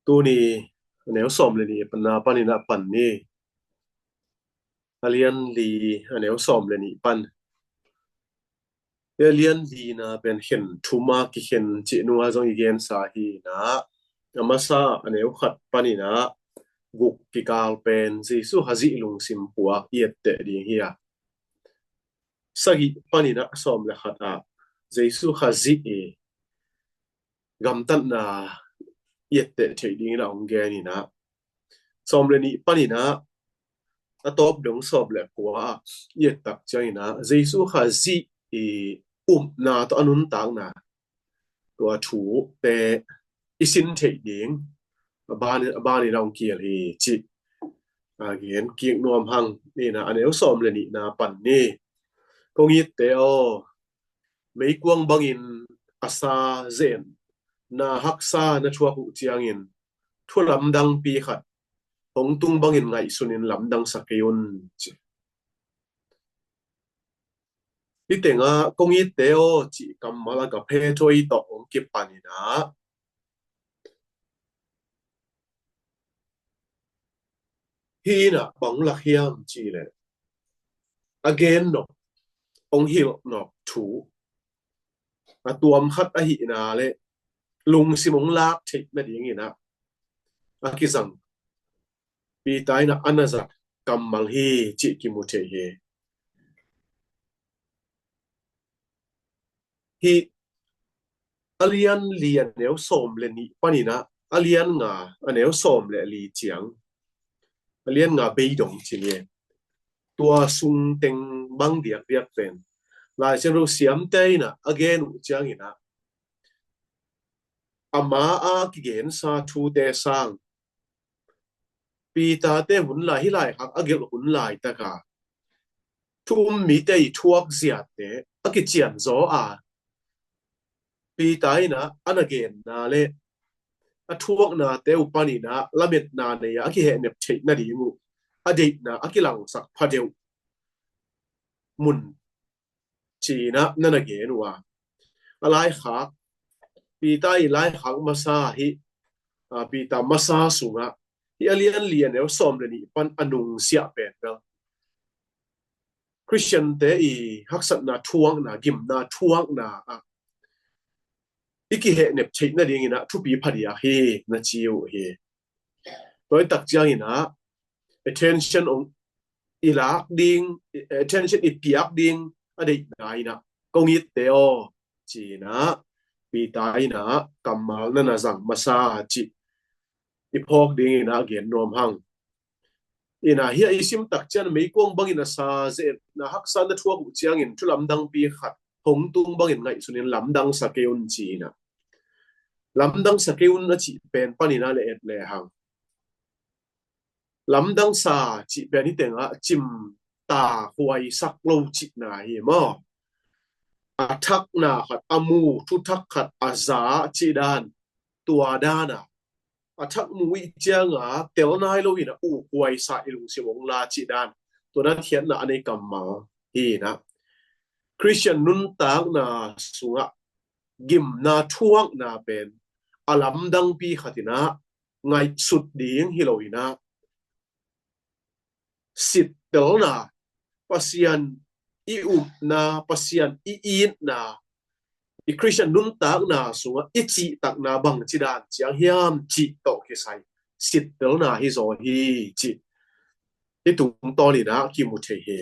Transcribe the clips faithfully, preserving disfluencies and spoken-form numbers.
Tuni a neu sawm le nih na panin a pan ni. A lian li a neu sawm le nih pan. A lian li na pen khen thum a kikhen cih nunga zong i gensa hi na. A masa a neu khat panin a guk kikal pen Jesu Khazih lungsim puak i etteh ding hi a. Sagih panin a sawm le khat ah Jesu Khazih i gamtatna i etteh theih dingin a hong gen in a. Sawm le nih panin a, a tawp dong sawm le kua ah i ettak ciangin a Jesu Khazih i upna tawh a nuntakna tua thute i sin theih ding a ban, a banin a hong kihel hi cih a gen kik nuam hang. Ni na a neu sawm le nih na pan ni. Kong itte aw, meikuang bangin a sa zen na haksa na thuak uh ciangin thu lamdangpi khat hong tung bangin ngaihsunin lamdang sa kei un ci. Hih tengah kong itte aw cih kammal a ka phe thuai tawh hong kipan in a. Hih in a bang lak hiam cih leh a gen nop, hong hilh nop thu a tuam khat ahihna le lungsim hong lak theih nadingin a, a kizang Peter in a na zat kammal hi cih kimu thei hi. Hih a lian li a neu sawm le nih panin a, a lian nga a neu sawm le li ciang, a lian nga beidong ci ni. Tua sung teng bang diakdiak pen Lai Siangtho siamte in a a gen uh ciangin a, ama a kigensa thute sang Peter te hun lai, hih lai hak a gelh hun lai taka thu um mite i thuak ziate a kician zaw a, Peter in a a na genna le a thuaknate uh panin a lametna nei a a kihehnep theih nading uh a deihna a kilangsak phadeuh mun ci-in a na na gen uh a. A laikhak, Peter i laikhak masa hi, a, Peter masa sungah hi a lian li a neu sawm le nih pan a nungsiah pen bel Khristiante i haksatna thuakna, gimna thuakna ah i kihehnep theih nadingin a thupi phadiak hi na ci uh hi. Tua i tak ciangin a attention ong i lak ding, attention i piak ding a deihna in a kong itte aw ci-in a Peter in a kammal na na zang masa cih i phawk dingin a gen nuam hang. In a hih a i sim tak ciang meikuang bangin a sa zen na haksa na thuak uh ciangin thu lamdangpi khat hong tung bangin ngaihsunin lamdang sa kei un ci-in a. Lamdang sa kei un a cih pen panin a le et le hang. Lamdang sa cih pen hi tengah cim ta huaisak lo cihna hi maw. A thakna khat a mu, thuthak khat a za cih dan, tua dan a a thak mu ih cianga tel nai lo in a uh huaisa i lungsim ong la cih dan, tua dan khiatna a nei kammal hi in a. Khristian nuntakna sungah gimna thuakna pen a lamdangpi khat in a ngaihsut ding hi lo in a, sittelna, Pasian i upna, Pasian i itna, i Khristian nuntakna sungah i cihtakna bang ci dan ciang hiam cih tawh kisai sittelna hi zaw hi cih i tungtawn in a kimu thei hi.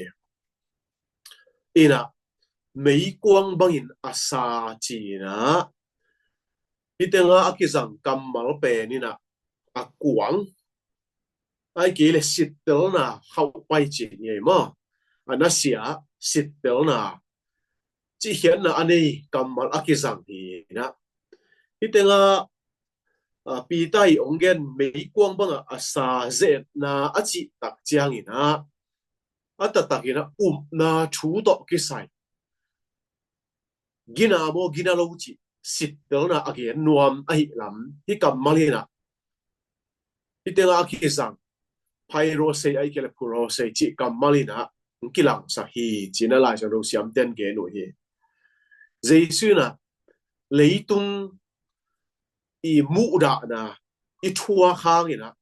In a meikuang bangin a sa ci in a, hi tengah a kizang kammal pen in a, a kuang, ai kei le sittelna khauh pai cih ni ei maw. A nasia sittelna cih khiatna a nei kammal a kizang hi in a. Hi tengah, a, Peter i ong gen meikuang bangah a sa zetna a cih tak ciangin a, a taktak in a upna thu tawh kisai gina maw gina lo cih sittelna a gen nuam ahi lam hi kammal in a, hi tengah a kizang phairosei ai kei le phurosei cih kammal in a kilangsak hi ci-in a Lai Siangtho siamten gen uh hi. Jesu in a leitung i muhdahna i thuak hangin ah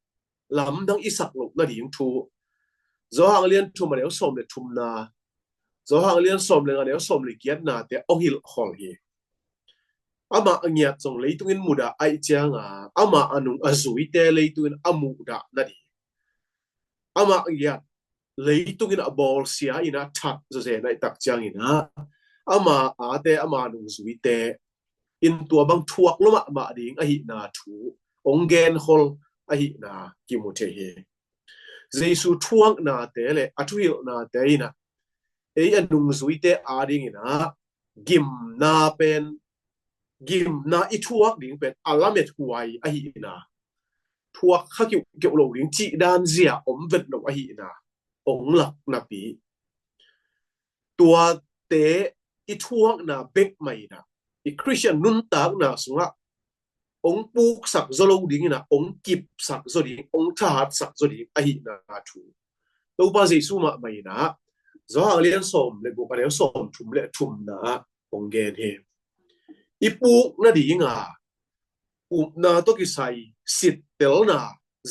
lamdang i sak loh nading thu Johan a lian thum a neu sawm le thumna, Johan a lian sawm le nga a neu sawm le giatna te hong hilhkhol hi. Amah a ngiat zong leitungin mudah ahih cianga amah a nung a zuite leitungin a mudah nading, amah a ngiat leitungin a bawlsia in a that zawzen ahih tak ciangin ah ama ate ama nungzuite in tua bang thuak lua mahmah ding ahihna thu hong genkhol ahihna kimu thei hi. Jesu thuaknate le a thuhilhnate in ah ei a nungzuite adingin ah gimna pen, gimna i thuak ding pen a lamet huai ahihna, thuak kha kiuhkeuh lo ding cih dan zia om vet lo ahihna hong lak napi, tuate i thuakna bek mah in ah i Khristian nuntakna sungah hong puksak zaw lo dingin ah hong kipsak zaw ding, hong thahatsak zaw ding ahihna thu Topa Jesu mahmah in ah Johan a lian sawm le guk a neu sawm thum le thumna ah hong gen hi. I puk nadinga upna tawh kisai sittelna,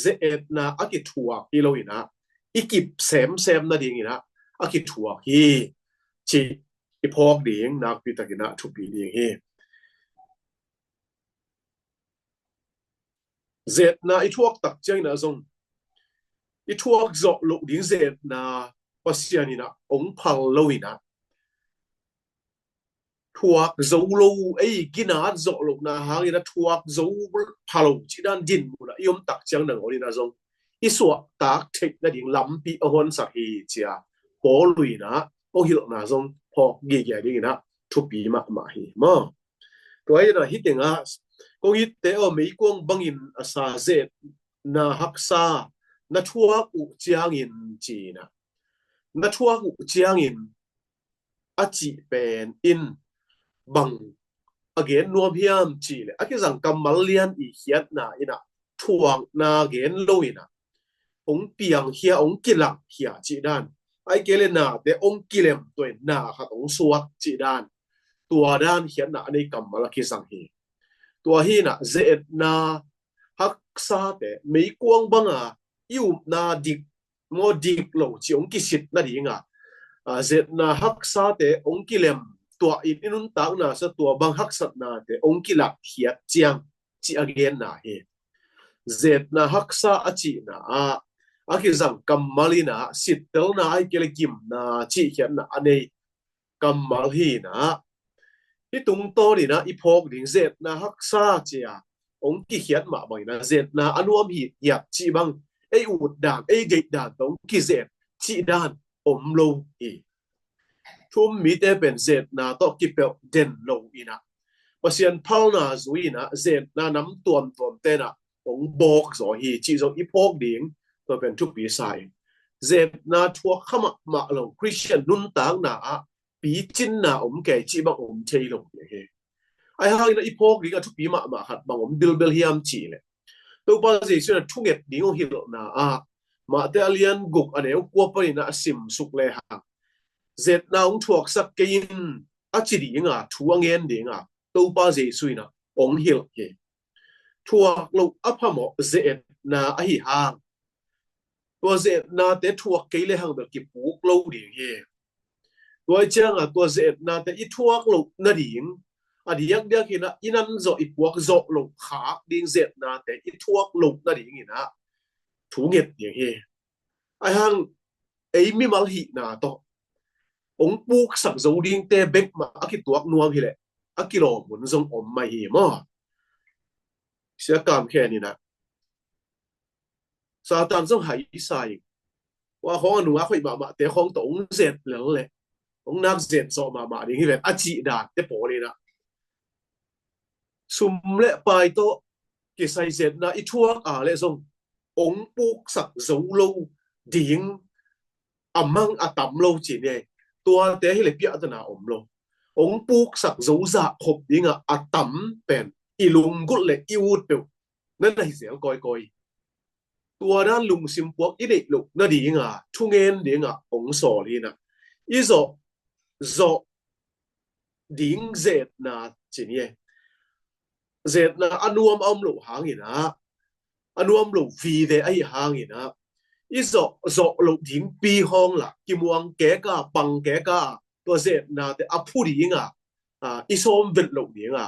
ze-etna a kithuak hi lo in ah i kip semsem nadingin ah a kithuak hi cih i phawk ding nakpi takin ah thupi ding hi. Ze-etna i thuak tak ciangin ah zong i thuak zawh loh ding ze-etna Pasian in ah hong phal lo in ah thuak zo lo, ei ginat zawh lohna hangin ah thuak zo pha lo cih dan dinmun ah i om tak ciang nangawn in ah zong i suahtak theih nading lampi a honsak hi cia Paul in ah hong hilhna zong phawk gigia dingin ah thupi mahmah hi maw. Tua hi in ah hih tengah kong itte aw, meikuang bangin a sa ze-etna haksa na thuak uh ciangin ci in ah, na thuak uh ciangin a cih pen in bang a gen nuam hiam cih leh a kizang kammal lian i khiatna in ah thuakna gen lo in ah hong piangkhia, hong kilangkhia cih dan, ahih kei leh nate hong kilem, tua in na khat hong suak cih dan, tua dan khiatna a nei kammal a kizang hi. Tua hi in ah ze-etna haksate meikuang banga i upna dik maw dik lo cih hong kisit nadinga, a, ze-etna haksate hong kilem, tua in i nuntakna sa tua bang haksatnate hong kilakkhiat ciang cih a genna hi. Ze-etna haksa a cihna ah a kizang kammal in ah sittelna ahih kei leh gimna cih khiatna a nei kammal hi in ah, hih tungtawn in ah i phawk ding ze-etna haksa cia hong kikhiat mah bangin ah ze-etna a nuam hi hiat cih bang ei ut dan, ei deih dan tawh hong kize-et cih dan om lo hi. Thu-um mite pen ze-etna tawh kipelh den lo in ah Pasian phalna zui in ah ze-etna nam tuamtuamte in ah hong bawk zaw hi cih zong i phawk ding tua pen thupi sa in, ze-etna thuak kha mahmah lo Khristian nuntakna ah picinna om kei cih bang om thei lo hi. Ahi hangin ah i phawk ding a thupi mahmah khat bang om bilbel hiam cih leh Topa Jesu in ah thunget ding hong hilhna ah Mate a lian guk a neu kua panin ah a simsuk lehang, ze-etna hong thuaksak kei in a ci dinga, thu a ngen dinga Topa Jesu in ah hong hilh hi. Thuak loh a phamawh ze-etna ahi hang, tua ze-etnate thuak kei lehang bel kipuk lo ding hi. Tua ciangah tua ze-etnate i thuak loh nading, a diakdiak in ah i nan zawh, i puak zawh loh khak ding ze-etnate i thuak loh nading in ah thu nget ding hi. Ahi hang ei mimal hihna tawh hong puksak zo dingte bek mah a kituak nuam hileh a kilawm hun zong om mai hi maw? Sia Kam Khen in ah Satan zong hai sa ing. Tua khawng a nungak hoih mahmahte khawng tawh hong zet lel leh hong nak zet zawh mahmah ding hi ven a cih dante pawl in ah, sum le pai tawh kisai ze-etna i thuak a leh zong hong puksak zo lo ding a mang a tam lo ci ni. Tuate hileh piahtana om lo. Hong puksak zo zah khop dingah a tam pen i lunggulh le i ut peuh na na hi zel kawikawi. Tua dan lungsim puak i neih loh nadinga thungen dingah hong sawl hi in ah, i zawh zawh ding ze-etna ci ni e. Ze-etna a nuam a om loh hangin ah a nuam lo vive ahi hangin ah, i zawh zawh loh dingpi hawng lah kimuang keka pang keka tua zetnate a phu dinga, ah, i sawm vet loh dinga,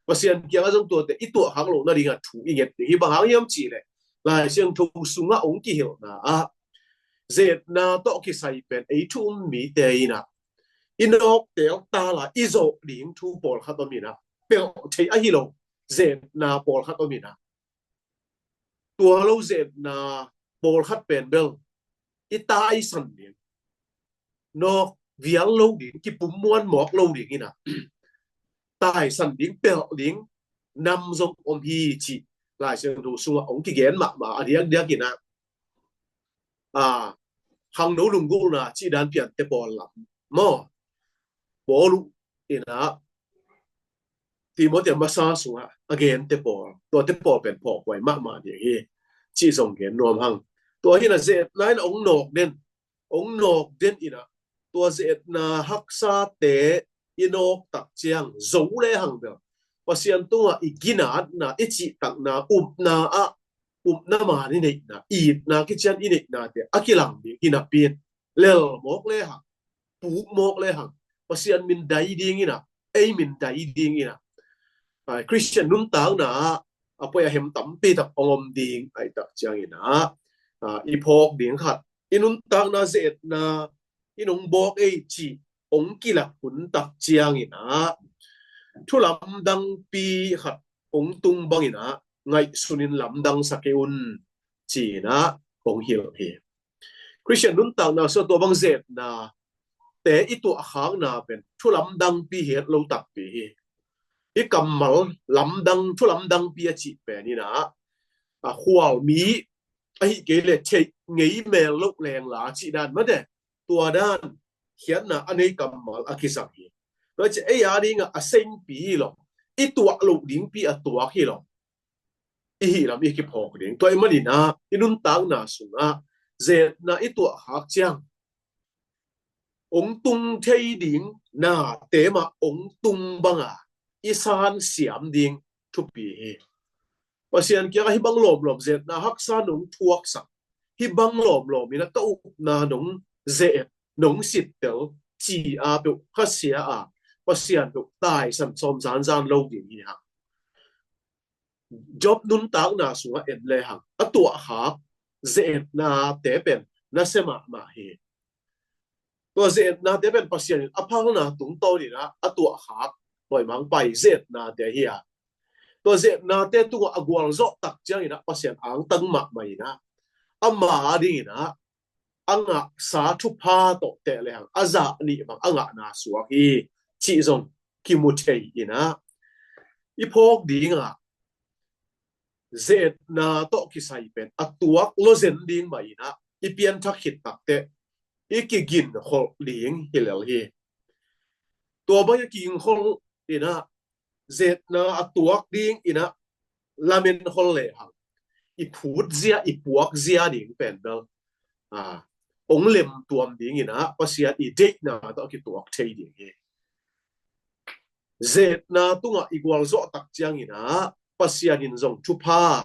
Pasian kiangah zong tuate i tuahkhak loh nadinga thu i nget ding hi. Bang hang hiam cihleh Lai Siangtho sungah hong kihilhna ah zetna tawh kisai pen ei thu um mite inah i nawktel tala i zawh ding thu pawlkhat om inah, pelh thei ahi lo zetna pawlkhat om inah, tua lo zetna pawlkhat pen bel i taisan ding, nawk vial lo ding, kipum muan mawk lo ding inah, taisan ding, pelh ding nam zong om hi cih Lai Siangtho sungah hong kigen mahmah a diakdiak inah, a, khangno lunggulhna cih dan piante pawl lam maw, Paul uh inah Timothy a masa sungah a gente pawl, tuate pawl pen phawkhuai mahmah ding hi cih zong gen nuam hang. Tua hinah zetna inah hong nawk den, hong nawk den inah, tua zetna haksate i nawk tak ciang zo le hang bel Pasian tungah i ginatna, i cihtakna, upna ah, upna man i neihna, itna kician i neihnate a kilang ding hi napi in, lel mawk le hang, puk mawk le hang, Pasian min dai ding inah, ei min dai ding inah, a, Christian nuntakna ah a poi a hem tampi tak hong om ding ahi tak ciang inah, a, i phawk ding khat, i nuntakna zetna i nong bawk ei cih hong kilak hun tak ciang inah, thu lamdangpi khat hong tung bang inah ngaihsun in lamdang sa kei un ci inah hong hilh hi. Christian nuntakna sungah tua bang zetnate i tuahkhakna pen thu lamdangpi hi het lo takpi hi. I kammal lamdang, thu lamdangpi a cih pen inah, a, khualmi ahi kei le theih ngei mel loh lengla cih dan mate, tua dan khiatna a nei kammal a kizang hi. Tua ci ei a dingah a sengpi hi lo, i tuah loh dingpi a tuak hi lo, i hih lam i kiphawk ding. Tua ahih manin ah i nuntakna sungah zetna i tuahkhak ciang hong tung thei ding nate mah hong tung banga i san siam ding thupi hi. Pasian kiangah hih bang lawmlawm zetna haksa nong thuaksak, hih bang lawmlawm inah ka upna nong zet, nong sittel ci a peuh khasia a, Pasian peuh taisan sawm zanzan lo ding hi hang. Job nuntakna sungah en le hang, a tuahkhak zetnate pen nasia mahmah hi. Tua zetnate pen Pasian in a phalna tungtawn inah a tuahkhak, tua i mangpai zetnate hi a, tua zetnate tungah a gualzawh tak ciang inah Pasian angtang mahmah inah, ama ding inah a ngahsa thupha tawh teh le hang a zah nih bang a ngahna suak hi cih zong kimu thei inah, i phawk dingah zetna tawh kisai pen a tuak lawzen ding mah inah i pianthak khit takteh i kiginkholh ding hi lel hi. Tua bang i kiginkholh inah zetna a tuak ding inah lamen khol le hang, i phut zia, i puak zia ding pen bel, a, hong lem tuam ding inah Pasian i deihna tawh a kituak thei ding hi. Zetna tungah i gualzawh tak ciang inah Pasian in zong thupha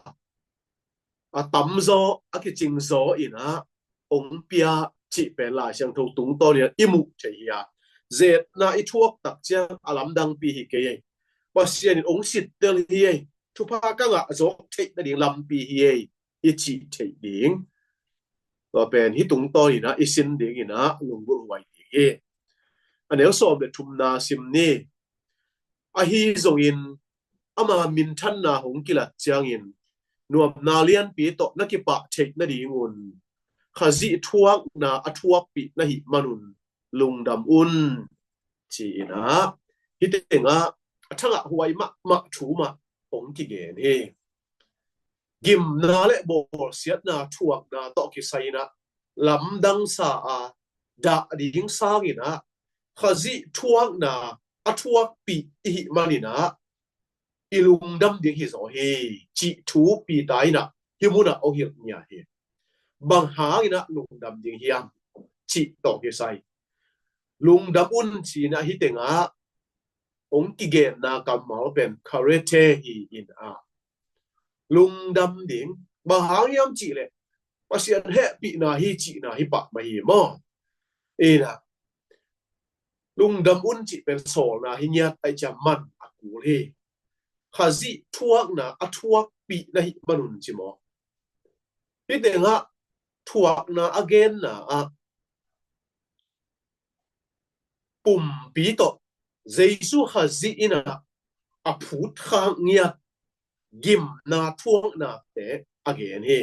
a tamzaw, a kicingzaw inah hong pia cih pen Lai Siangtho tungtawn inah i muh thei hi a. Zetna i thuak tak ciang a lamdangpi hi kei ei. Pasian in hong sittel hi ei. Thupha ka ngah zawk theih nading lampi hi ei, i cih theih ding. Tua pen hih tungtawn inah i sin ding inah lunggulh huai ding hi. A neu sawm le thumna sim ni. Ahi zongin ama minthanna hong kilat ciangin nuamna lianpi tawh na kipah theih nadingun Khazih thuakna a thuakpih na hih manun lungdam un, ci inah hih tengah a thangah huai mahmah thu mah hong kigen hi. Gimna le bawlsiatna thuakna tawh kisai inah lamdang sa a dah ding sang inah Khazih thuakna a thuakpih i hih man inah i lungdam ding hi zaw hi, cih thu Peter inah hih munah hong hilh ngiat hi. Bang hang inah lungdam ding hiam cih tawh kisai, lungdam un ci inah hih tengah hong kigenna kammal pen charete hi inah, lungdam ding, Bang hang hiam cih leh Pasian hehpihna hi cihna hi pah mah hi maw? Ina, lungdam un cih pen sawlna hi ngiat, aih ciang man a kul hi. Khazih thuakna a thuakpih na hih manun ci maw? Hih tengah thuakna a genna ah pumpi tawh Jesu Khazih in a phut khak ngiat gimna thuaknate a gen hi.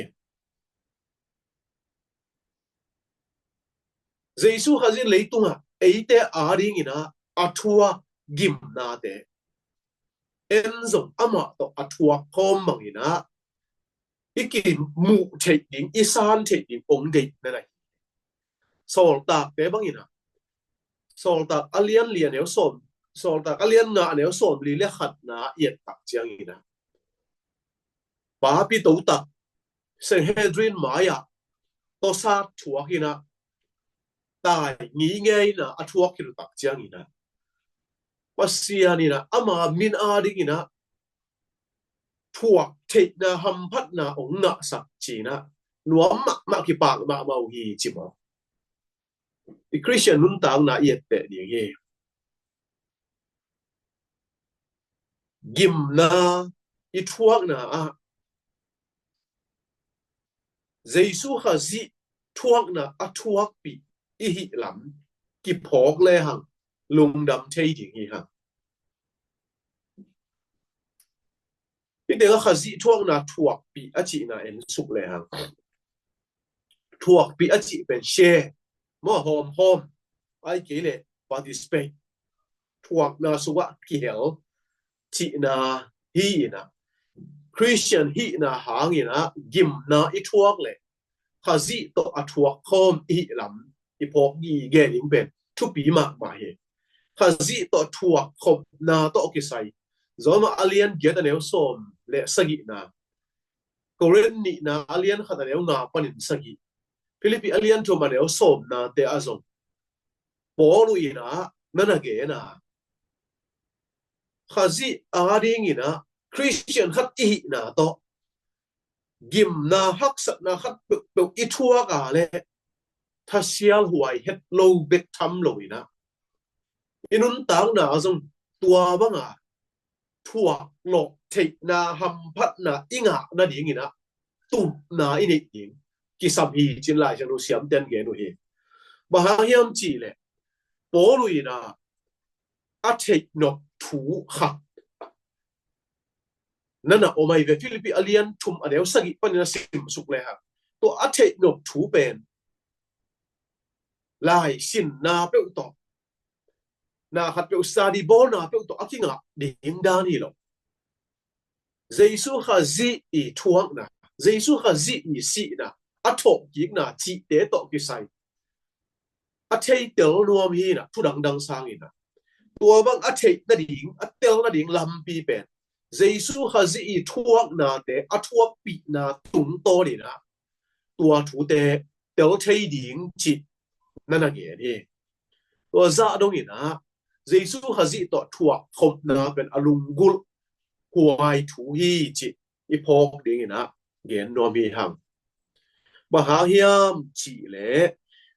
Jesu Khazih leitungah eite adingin a thuak gimnate en zong amah tawh a thuak khawm bangin a i kimuh theih ding, i san theih ding ong deih na hi. Sawltakte bangin a, Sawltak a lian li a neu sawm, Sawltak a lian nga a neu sawm li le khatna i et tak ciangin a, papi totak Sanhedrin mai-ah tawsat thuak in a, tai ngingei in a, a thuak khit uh tak ciangin a, Pasian in a ama min adingin a thuak theihna hamphatna ong ngahsak ci-in a, nuam mahmah, kipak mahmah uh hi ci maw? I Khristian nuntakna i etteh ding hi. Gimna i thuakna ah Jesu Khazih thuakna a thuakpih i hih lam kiphawk lehang lungdam thei ding hi hang. Hih tengah Khazih thuakna thuakpih a cihna en suk lehang, thuakpih a cih pen share maw, hawmhawm, ahih kei leh participate, thuakna sungah kihel cihna hi in a, Khristian hihna hangin a gimna i thuak leh Khazih tawh a thuak khawm i hih lam i phawk gige ding pen thupi mahmah hi. Khazih tawh thuak khopna tawh kisai, Roma a lian giat a neu sawm le sagihna, Korin nihna a lian khat a neu nga panin sagih, Philippi a lian thum a neu sawmnate ah zong Paul in a na na gen a, Khazih adingin a Khristian khat i hihna tawh gimna haksatna khat peuhpeuh i thuak a leh thasial huai het lo bek tham lo in a, i nuntakna ah zong tua banga thuak lawh theihna hamphatna i ngah nadingin a tupna i neih ding kisam hi ci-in Lai Siangtho siamte'n gen uh hi. Bang hang hiam cih leh Paul in a a theih nop thu khat na na om ahi ve. Philippi a lian thum a neu sagih panin a sim suk lehang, tua a theih nop thu pen lai sinna peuh tawh, na khat peuh study bawlna peuh tawh a kingah ding dan hi lo. Jesu Khazih i thuakna, Jesu Khazih i sihna, a thawhkikna cihte tawh kisai a thei tel nuam hi in a, thu dangdang sangin a, tua bang a theih nading, a tel nading lampi pen Jesu Khazih i thuaknate a thuakpihna tungtawn in a tua thute tel thei ding cih na na gen hi. Tua zah dongin a Jesu Khazih tawh thuak khopna pen a lunggulh huai thu hi cih i phawk dingin a gen nuam hi hang. Bang hang hiam cih leh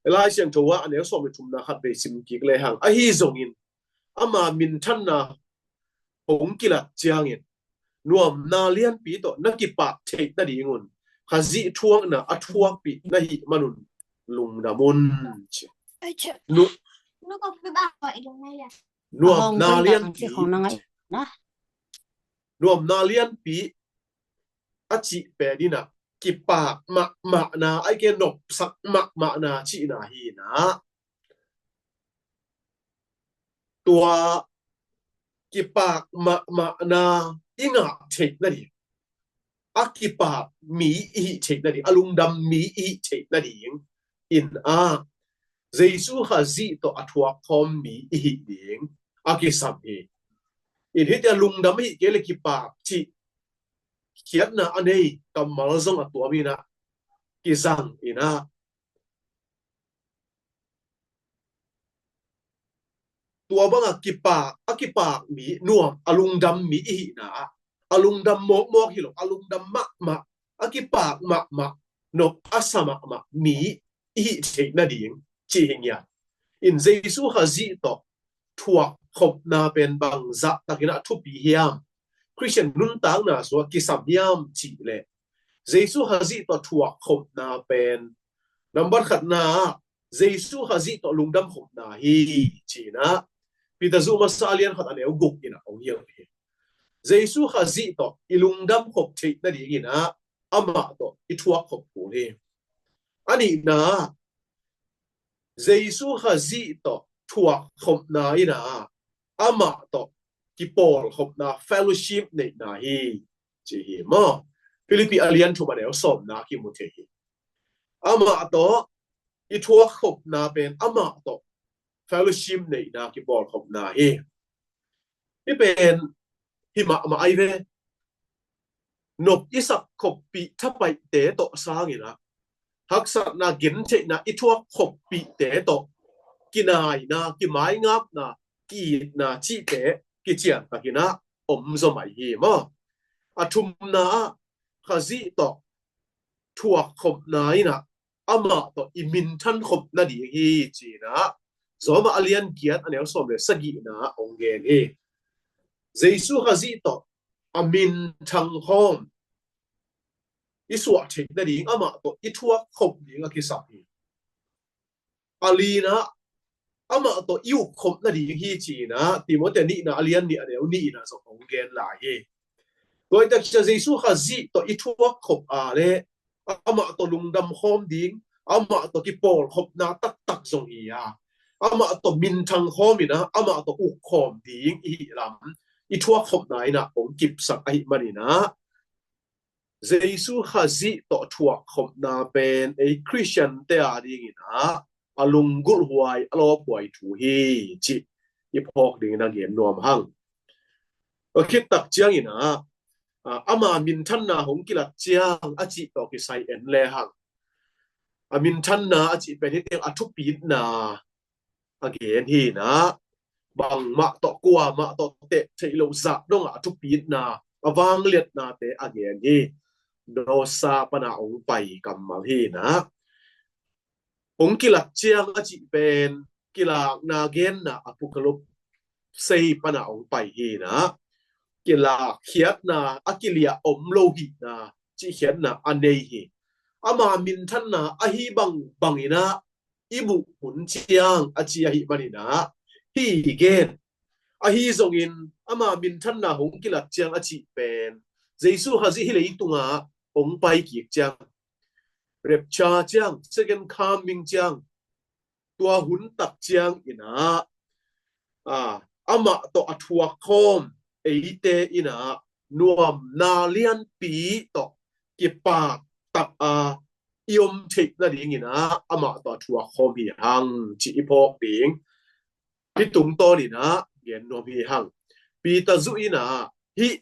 Lai Siangtho ah a neu sawm le thumna khat vei sim kik lehang, ahi zongin ama minthanna hong kilat ciangin nuamna lianpi tawh na kipak theih nadingun Khazih thuakna a thuakpih na hih manun lungdam un ci. Nu, nuamna lianpi, nuamna lianpi a cih pen in a kipak mahmahna, ahih kei leh nopsak mahmahna cihna hi in a, tua kipak mahmahna i ngah theih nading, a kipak mi i hih theih nading, a lungdam mi i hih theih nading in a Jesu Khazih tawh a thuak khawm mi i hih ding a kisam hi. In hihte a lungdam ahih kei leh kipak cih khiatna a nei kammal zong a tuam in a kizang in a, tua banga kipak, a kipak mi nuam, a lungdam mi i hihna ah, a lungdam mawkmawk hi lo, a lungdam mahmah a kipak mahmah, nop a sa mahmah mi i hih theih nading ci hi ngiat. In Jesu Khazih tawh thuak khopna pen bangzah takin a thupi hiam? Khristian nuntakna sungah kisam hiam cih leh Jesu Khazih tawh thuak khopna pen nambat khatna ah Jesu Khazih tawh lungdam khopna hi ci-in ah Peter zu masa a lian khat a neu guk in ah hong hilh hi. Jesu Khazih tawh i lungdam khop theih nadingin ah amah tawh i thuak khop kul hi. A nihna ah Jesu Khazih tawh thuak khopna in ah amah tawh kipawl khopna, fellowship neihna hi ci hi maw. Philippi a lian thum a neu sawmna kimu thei hi. Amah tawh i thuak khopna pen amah tawh fellowship neihna, kipawl khopna hi. Hih pen hi mahmah ai ve. Nop i sak khoppih thapaihte tawh sangin ah haksatna, gentheihna i thuak khoppihte tawh kinaina, kimaingapna, ki-itna cihte kician takin ah om zaw mai hi maw. A thumna ah Khazih tawh thuak khopna in ah amah tawh i minthan khop nading hi ci-in ah Rom a lian giat a neu sawm le sagihna ah hong gen hi. Jesu Khazih tawh a minthang khawm i suah theih nading amah tawh i thuak khop ding a kisam hi. A lina ah amah tawh i uk khop nading hi ci-in ah Timoti nihna a lian nih a neu nihna zong hong gen lai hi. Tua hi tak ciang Jesu Khazih tawh i thuak khop a leh amah tawh lungdam khawm ding, amah tawh kipawl khopna taktak zong hi a, amah tawh minthang khawm in ah amah tawh uk khawm ding i hih lam i thuak khopna in ah hong kipsak ahih manin ah Jesu Khazih tawh thuak khopna pen ei Khristiante a dingin ah a lunggulhhuai, a lawphuai thu hi cih i phawk dingin a gen nuam hang. A khit tak ciangin ah, a, ama minthanna hong kilat ciang a cih tawh kisai en le hang. A minthanna a cih pen hih teng a thupitna a gen hi in ah, bangmah tawh, kuamah tawh teh theih loh zah dongah a thupitna, a vangliatnate a gen hi. Noah pana hong pai kammal hi in ah, hong kilat ciang a cih pen kilakna genna Apocalypse pana hong pai hi in ah, kilakkhiatna, a kiliah om lo hihna cihkhiatna a nei hi. Ama minthanna ahi bangbang in ah i muh hun ciang a ci ahih manin ah hih i gen. Ahi zongin ama minthanna hong kilat ciang a cih pen Jesu Khazih hih leitungah hong pai kik ciang, rapture ciang, second coming ciang, tua hun tak ciangin ah, a, amah tawh a thuak khawm eite in ah nuamna lianpi tawh kipak tak a i om theih nadingin ah amah tawh a thuak khawm hi hang cih i phawk ding. Hih tungtawnin ah gen nuam hi hang. Peter zu in ah hih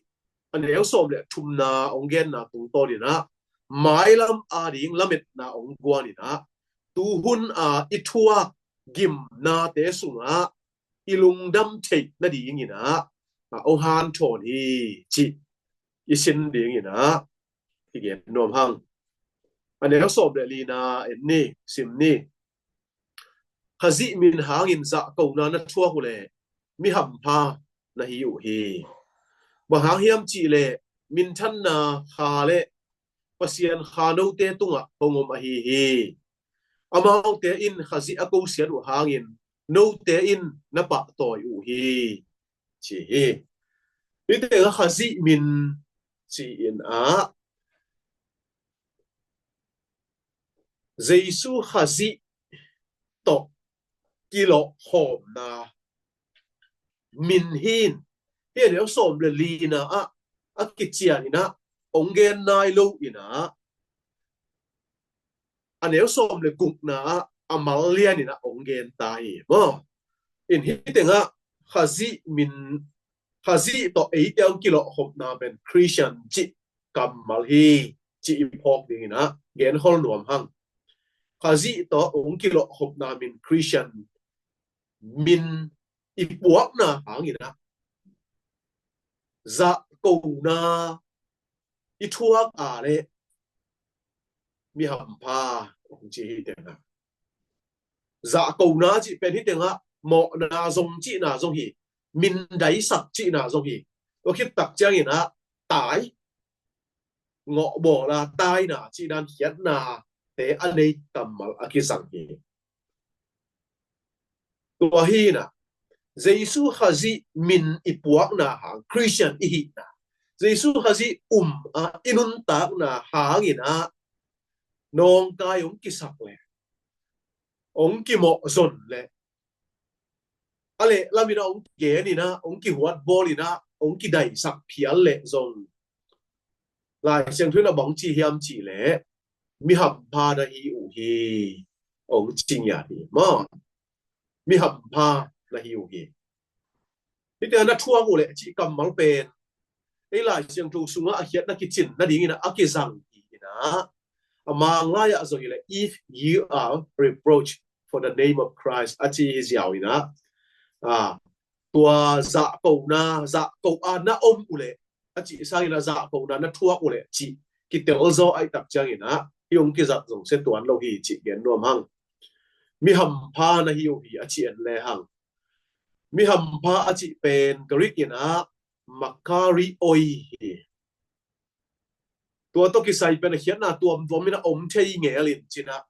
a neu sawm le thumna hong genna tungtawnin ah mailam a ding lametna hong guanin ah tuhun a i thuak gimnate sungah i lungdam theih nadingin ah, a, hong hanthawn hi cih i sin dingin ah i gen nuam hang. A neu sawm le lina en ni, sim ni. Khazih min hangin zahkona na thuak uh leh mi hampha na hi uh hi. Bang hang hiam cih leh minthanna kha le Pasian kha note tungah hong om ahi hi. Amaute in Khazih a kosiat uh hangin note in na pahtawi uh hi, ci hi. Hih tengah Khazih min ci-in ah Jesu Khazih tawh kilawhkhawmna min hi in, hih a neu sawm le lina ah a kician in ah hong gen nai lo in ah, a neu sawm le gukna ah a mal lianin ah hong gen ta hi maw. In hih tengah Khazih min, Khazih tawh eite hong kilawhkhopna pen Christian cih kammal hi cih i phawk dingin ah genkhol nuam hang. Khazih tawh hong kilawhkhopna min Christian min i puakna hangin ah zahkona i thuak a leh mi hampha hong ci hi tengah. Zahkona cih pen hi tengah mawhna zong cihna zong hi, mindaisak cihna zong hi. Tua khit tak ciangin ah tai, ngawhbawl a taina cih dan khiatna te a nei kammal a kizang hi. Tua hi inah Jesu Khazih min i puakna hang, Khristian i hihna, Jesu Khazih um a i nuntakna hangin ah nawngkai hong kisak leh, hong kimawhzon leh, a leh lamin ah hong kigen inah, hong kihuatbawl inah, hong kidaisak phial leh zong, Lai Siangtho in ah bang ci hiam cih leh, mi hampha na hi uh hi, hong ci ngiat hi maw. Mi hampha na hi uh hi. Hih tengah na thuak uh leh cih kammal pen ei Lai Siangtho sungah a khiatna kicin nadingin ah a kizang hi inah, a Manglai ah zong hi leh, "If you are reproached for the name of Christ," a ci hi ziau inah, a, tua zahkona, zahko a na om uh leh, a cih sangin ah zahkona na thuak uh leh cih kitel zaw ahih tak ciangin ah hih hong kizat zong sia tuan lo hi cih gen nuam hang. Mi hampha na hi uh hi a cih en le hang. Mi hampha a cih pen Greek in ah makarioi hi. Tua tawh kisai pen a khiatna tuamtuam in ah om thei ngel in cin ah,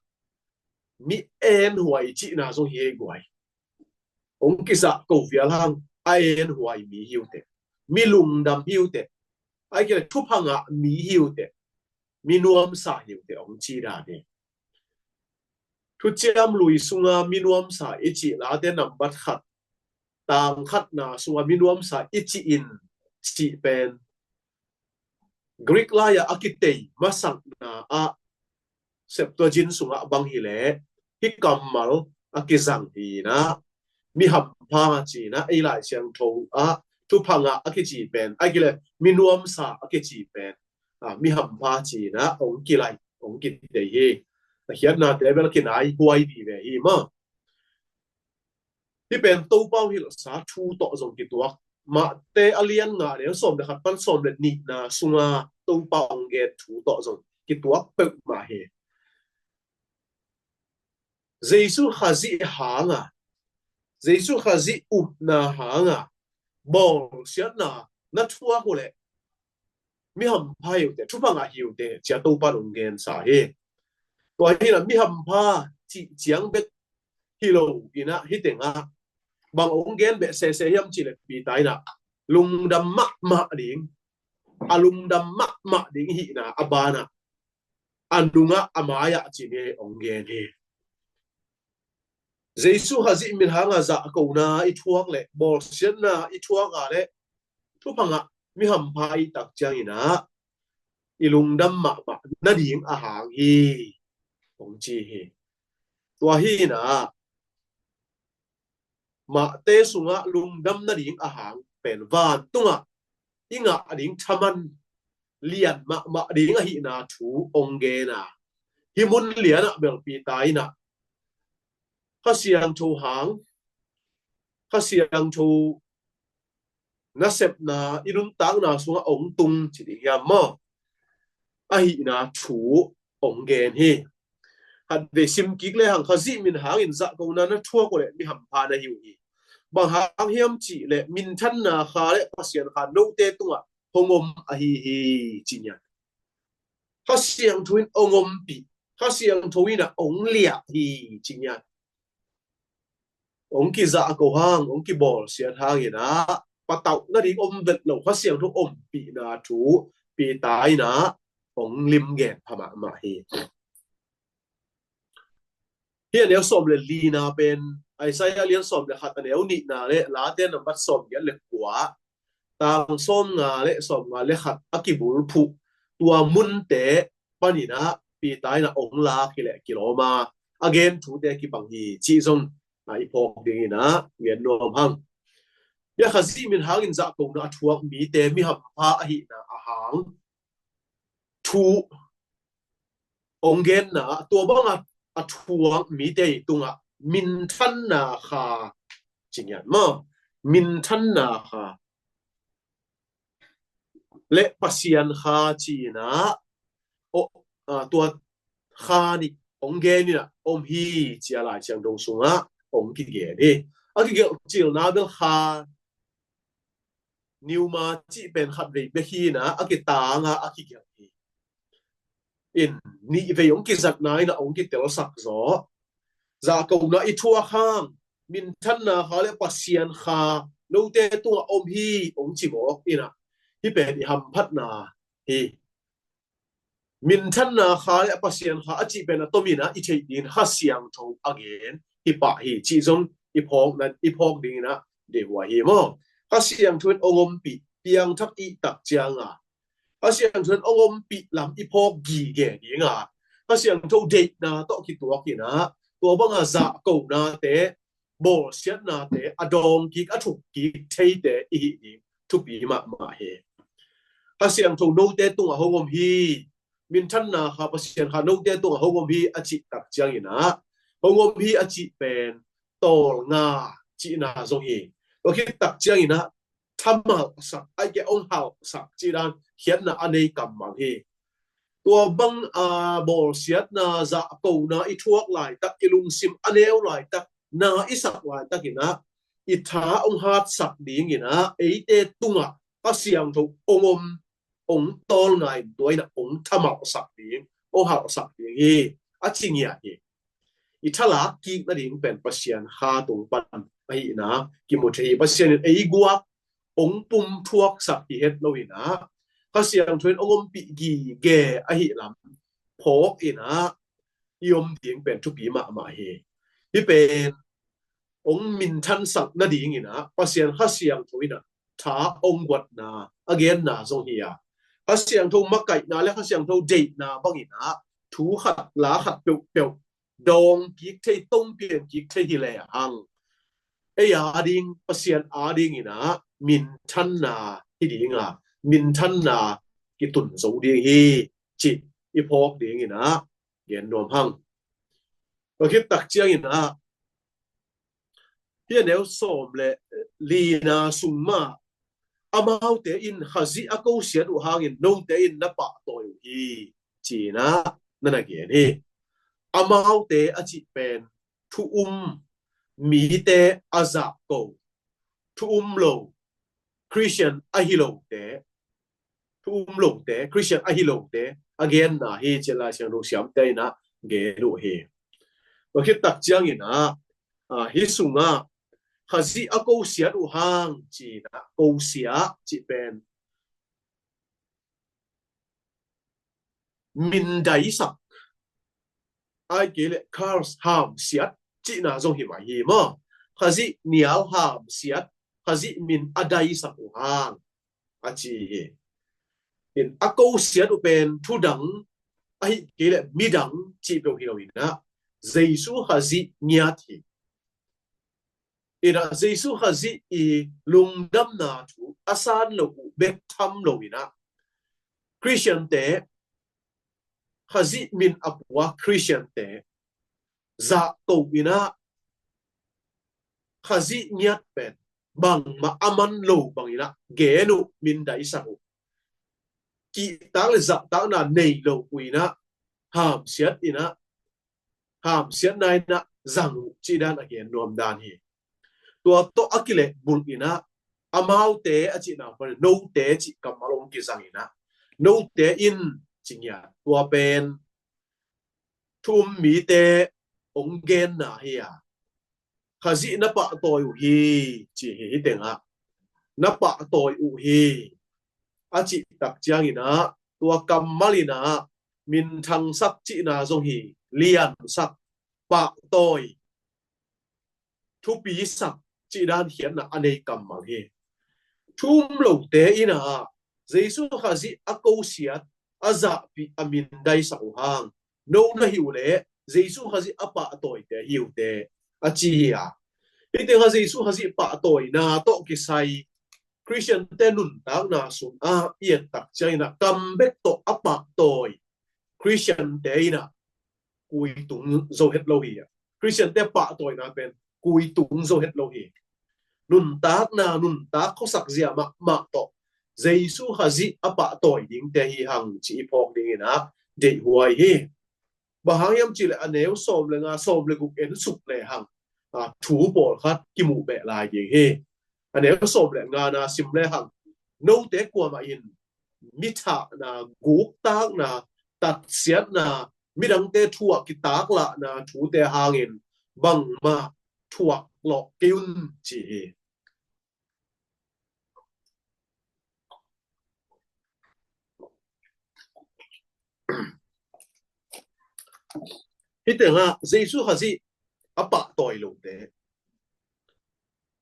mi enhuai cihna zong hi ei guai. Hong kizahko vial hang a enhuai mi hi uh teh, mi lungdam hi uh teh, ahih kei leh thupha ngah mi hi uh teh, mi nuamsa hi uh teh hong ci dan hi. Thuciam Lui sunga mi nuamsa i cih, Late nambat khat, tang khatna sunga mi nuamsa i cih in cih pen Greek lai-ah a kitei masakna ah Septuagint sungah bang hi leh hih kammal a kizang hi inah, mi hampha ci inah, ei Lai Siangtho ah thupha ngah a kici pen, ahih kei leh mi nuamsa a kici pen, a, mi hampha ci inah hong kilai, hong kitei hi. A khiatnate bel kinai huai vive hi maw. Hih pen Topa hong hilhsa thu tawh zong kituak. Mate a lian nga, neu sawm le khat pan sawm le nihna sunga Topa hong gen thu tawh zong kituak peuhmah hi. Jesu Khazih hanga, Jesu Khazih upna hanga bawlsiatna na thuak uh leh mi hampha hi uh teh, thupha ngah hi uh teh, ci-a Topa in hong gensa hi. Tua hi inah mi hampha cih ciang bek hi lo inah, hih tengah bang hong gen beh sese hiam cih leh, Peter inah lungdam mahmah ding, a lungdam mahmah ding hihna a banah a nungah a mai-ah cih ni hong gen hi. Jesu Khazih min hanga zahkona i thuak leh, bawlsiatna i thuak a leh, thupha ngah mi hampha i tak ciangin ah i lungdam mahmah nading a hang hi, hong ci hi. Tua hi inah Mate sungah lungdam nading a hang pen vantungah i ngah ding thaman lian mahmah ding ahihna thu hong gen a, hih mun lianah bel Peter inah Kha Siangtho hang, Kha Siangtho nasepna i nuntakna sungah hong tung ci ding hiam maw, ahihna thu hong gen hi. Khatvei sim kik le hang, Khazih min hangin zahkona na thuak uh leh mi hampha na hi uh hi. Bang hang hiam cih leh minthanna kha le Pasian kha note tungah hong om ahi hi, ci ngiat. Kha Siangtho in hong ompih, Kha Siangtho inah hong liah hi, ci ngiat. Hong kizahko hang, hong kibawlsiat hang inah patauh nading om vet lo, Kha Siangtho ompihna thu Peter inah hong limgen pha mahmah hi. Hih a neu sawm le lina pen Isaiah a lian sawm le khat, a neu nihna le Late nambat sawm giat le kua, tang sawm nga le sawm nga le khat a kibulphuh tua munte panin ah Peter inah hong lak hi leh kilawm a, a gen thute kibang hi cih zong, a, i phawk dingin ah ngen nuam hang. Hia Khazih min hangin zahkona a thuak mite mi hampha ahihna a hang thu hong genna ah, tua banga a thuak mite tungah minthanna kha, ci ngiat maw, minthanna kha le Pasian kha ci inah, o, a, tua Kha nih hong gen in ah om hi, ci-a Lai Siangtho sungah hong kigen hi. A kigelh cilna bel kha, pneuma cih pen khatvei bek hi in ah, a kitang a, a kigelh hi. In, nihvei hong kizatna in ah hong kitelsak zaw. Zahkona i thuak hang, minthanna Kha le Pasian Kha note tungah om hi, hong ci mawk in ah, hih pen i hamphatna hi. Minthanna Kha le Pasian Kha a cih pen a tom in ah i theih dingin Kha Siangtho a gen hi pah hi, cih zong i phawk na, i phawk dingin ah deihhuai hi maw. Kha Siangtho in hong ompih, piangthak i hih tak ciang a, Kha Siangtho in hong ompih lam i phawk gige ding a, Kha Siangtho deihna tawh kituak in ah, tua bang a zahkonate, bawlsiatnate a dawng kik, a thuk kik theite i hih ding thupi mahmah hi. Kha Siangtho note tungah hong om hi, minthanna Kha, Pasian Kha note tungah hong om hi a cih tak ciangin ah, hong om hi a cih pen tawlnga cihna zong hi. Tua khit tak ciangin ah thamalsak, ahih kei leh hong halsak cih dan khiatna a nei kammal hi. Tua bang a bawlsiatna, zahkona i thuak laitak, i lungsim a neu laitak, na i sak laitak in ah, i tha hong hatsak ding in ah, eite tungah Kha Siangtho hong om, hong tawlnga in, tua in ah hong thamalsak ding, hong halsak ding hi, a ci ngiat hi. I thalak kik nading pen Pasian Kha tung pan ahihna kimu thei hi. Pasian in ei guak hong pumthuaksak hi het lo in ah, Kha Siangtho in hong ompih gige ahih lam phawk in ah i om ding pen thupi mahmah hi. Hih pen hong minthansak nading in ah Pasian Kha Siangtho in ah tha hong guatna, a genna zong hi a, Kha Siangtho makaihna le Kha Siangtho deihna bang in ah thu khat la khat peuhpeuh dawng kik thei, tong pian kik thei hi lehang, ei a ding, Pasian a ding in ah minthanna hi ding a, minthanna kitun zo ding hi, cih i phawk ding in ah gen nuam hang. Tua khit tak ciangin ah, hih a neu sawm le lina sung mah, amaute in Khazih a kosiat uh hangin note in na pahtawi uh hi, ci-in ah na na gen hi. Amaute a cih pen thu um mite a zahko, thu um lo, Christian ahi lote, thu um lote, Christian ahi lote a genna hi, ci-a Lai Siangtho siamte in ah gen uh hi. Tua khit tak ciangin ah, ah, hih sungah Khazih a kosiat uh hang, ci-in ah, kosiat cih pen mindaisak, ahih kei leh curse, hamsiat cihna zong hi mai hi maw. Khazih nial hamsiat, Khazih min a daisak uh hang, a ci hi. In a kosiat uh pen thudang, ahih kei leh midang cih peuh hi lo in ah, Jesu Khazih ngiat hi. In ah Jesu Khazih i lungdamna thu a san lo uh bek tham lo in ah, Christian-te, Khazih min a pua Christian-te zahko in ah, Khazih ngiat pen bangmah a man lo bang in ah gen uh, mindaisak uh. Kihtak le zahtakna nei lo uh in ah, hamsiat in ah, hamsiatna in ah zang uh cih dan a gen nuam dan hi. Tua tawh a kilehbulh in ah, amaute a cihna pan note cih kammal hong kizang in ah, note in ci ngiat, tua pen thu um mite hong genna hi a, Khazih na pahtawi uh hi, ci hi. Hih tengah na pahtawi uh hi a cih tak ciangin ah, tua kammal in ah minthangsak cihna zong hi, liansak, pahtawi, thupisak cih dan khiatna a nei kammal hi. Thu um lote in ah Jesu Khazih a kosiat, a zahpih, a mindaisak uh hang, no na hi uh leh Jesu Khazih a pahtawite hi uh teh, a ci hi a. Hih tengah Jesu Khazih pahtawina tawh kisai Christian-te nuntakna sungah i et tak ciangin ah, kam bek tawh a pahtawi Christian-te in ah kuitung zo het lo hi a. Christian-te pahtawina pen kuitung zo het lo hi. Nuntakna, nuntak khuasak zia mahmah tawh Jesu Khazih a pahtawi dingte hi hang, ci i phawk dingin ah deihhuai hi. Bang hang hiam cih leh a neu sawm le nga, sawm le guk en suk le hang, a, thu pawlkhat kimuh beh lai ding hi. A neu sawm le nga na sim le hang, note kuamah in mi thahna, guktakna, tatsiatna, midangte thu ah kitaklahna thute hangin bangmah thuak lawh kei un, ci hi. Hih tengah Jesu Khazih a pahtawi lote,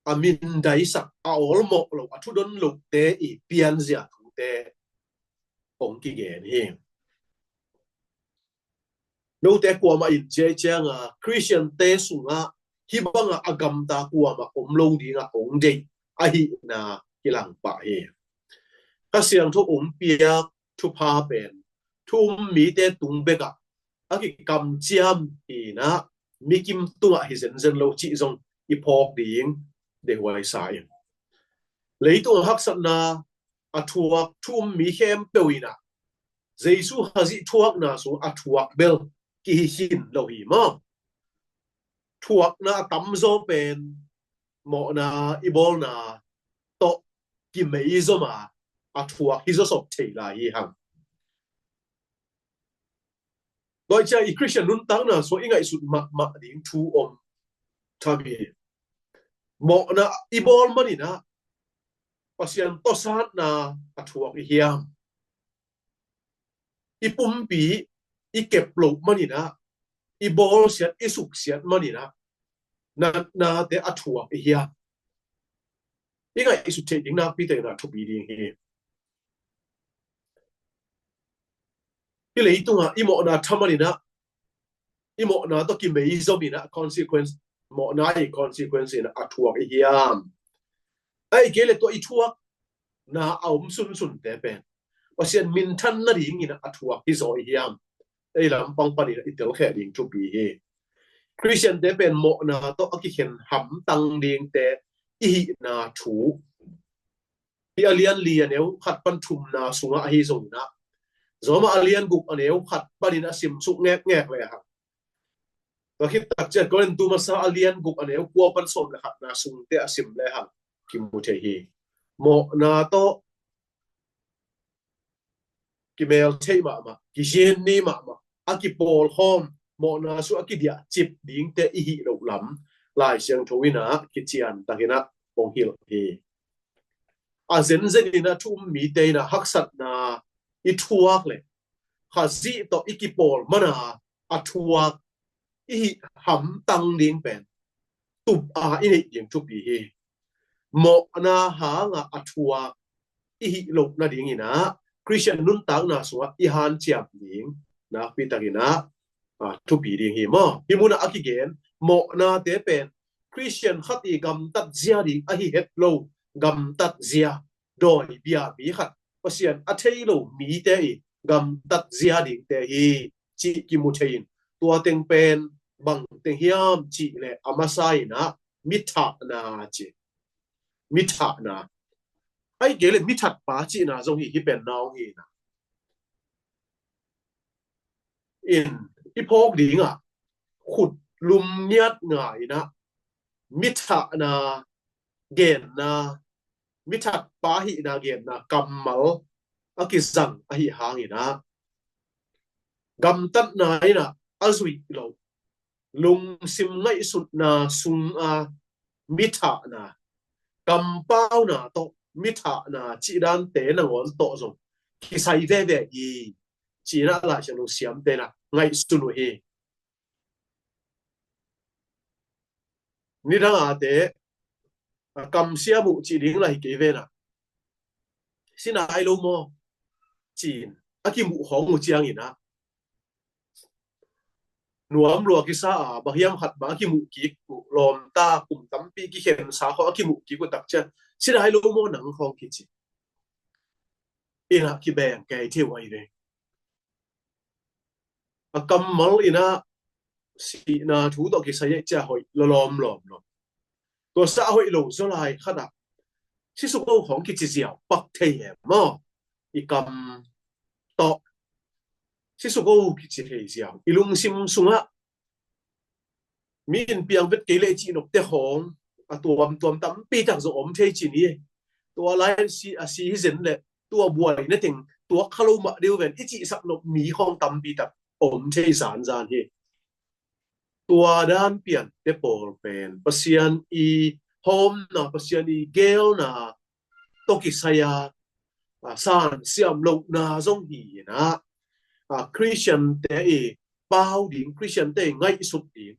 a mindaisak, a awlmawh lo, a thudon lote i pianzia thute hong kigen hi. Note kuamah in, ci ciangin Khristiante sungah hih bangah a gamta kuamah om lo dingah hong deih ahihna kilang pah hi. Kha Siangtho hong piak thupha pen thu um mite tung bekah a kikamciam hi-in ah, mikim tungah hi zenzen lo cih zong i phawk ding deihhuai sa ing. Leitung a haksatna a thuak thu um mi khempeuh in ah, Jesu Khazih thuakna sung a thuak bel kihi khin lo hi maw? Thuakna a tamzaw pen mawhna i bawlna tawh kimeizom a, a thuak hi zawsop thei lai hi hang. Tua ciang i Khristian nuntakna sungah i ngaihsut mahmah ding thu om tham hi. Mawhna i bawl manin ah Pasian tawsatna a thuak i hiam? I pumpi i kep loh manin ah, i bawlsiat, i suksiat manin ah, natnate a thuak i hiam? I ngaihsut theih ding nakpi takin ah thupi ding hi. Hih leitungah i mawhna tha manin ah, i mawhna tawh kimeizom in ah, consequence, mawhna i consequence in ah a thuak i hiam? Ahih kei leh tua i thuakna a om sunsunte pen Pasian minthan nadingin ah a thuak hi zaw i hiam? Ei lampang panin ah i telkhia ding thupi hi. Khristiante pen mawhna tawh a kikhen hamtang dingte i hihna thu, hih a lian li a neu khat pan thumna sungah ahi zongin ah, Rom a lian guk a neu khat panin a simsuk ngekngek le hang, tua khit takciang Korintu masa a lian guk a neu kua pan sawm le khatna sungte a sim le hang kimu thei hi. Mawhna tawh kimel thei mahmah, kizin ni mahmah, a kipawlkhawm, mawhna sungah a kidiahcip dingte i hih loh lam Lai Siangtho in ah kician takin ah hong hilh hi. A zenzen in ah thu um mite in ah haksatna i thuak leh Khazih tawh i kipawl man a, a thuak i hih hamtang ding pen tup a i neih ding thupi hi. Mawhna hangah a thuak i hih loh nadingin ah Khristian nuntakna sungah i hanciam ding nakpi takin ah, a, thupi ding hi maw? Hih munah a kigen mawhnate pen Khristian khat i gamtat zia ding ahi het lo, gamtat zia, dawi bia mi khat, Pasian a thei lo mite i gamtat zia dingte hi cih kimu thei in, tua teng pen bang teng hiam cih leh a masa in ah mithahna ci. Mithahna. Ahih kei leh mithatpa cihna zong hi, hih pen nau hi in ah, in i phawk dingah khut lum ngiat ngai in ah mithahna genna, mithatpa hihna genna kammal a kizang ahi hangin ah, gamtatna in ah a zuih loh, lungsim ngaihsutna sunga mithahna, kampauna tawh mithahna cih dante nangawn tawh zong kisai veve hi, ci-in ah Lai Siangtho siamte in ah ngaihsun uh hi. Nidang ate, a, kamsiam uh cih ding lah hi kei ve in ah, si nai lo maw, ci-in a kimuh khawng uh ciangin ah, nuam lua kisa a, bang hiam khat bang a kimuh kik uh, lawmta kum tampi kikhensa khawng a kimuh kik uh takciang, si nai lo maw nang khawng kici in ah kibeng kei thei uh ahi ve. A kammal in ah sihna thu tawh kisai ahih ciang hoih lawlawm lawm lo. Tua sa a hoih lo zaw lai khat ah, si suk o khawng kici ziau pak thei hi maw? I kam tawh sisuk o kici thei ziau. I lungsim sungah mi in piang vet kei leh i cih nopte khawng a tuamtuam tampi tak zong om thei ci ni. Tua lai a si, a si hi zen leh tua buaina teng tuak kha lo mah deuh ven i cihsak nop mi khawng tampi tak om thei zanzan hi. Tua dan piante pawl pen Pasian i hawmna, Pasian i geelna tawh kisai a, a, san siam lohna zong hi inah, a, Khristiante i pau ding, Khristiante i ngaihsut ding.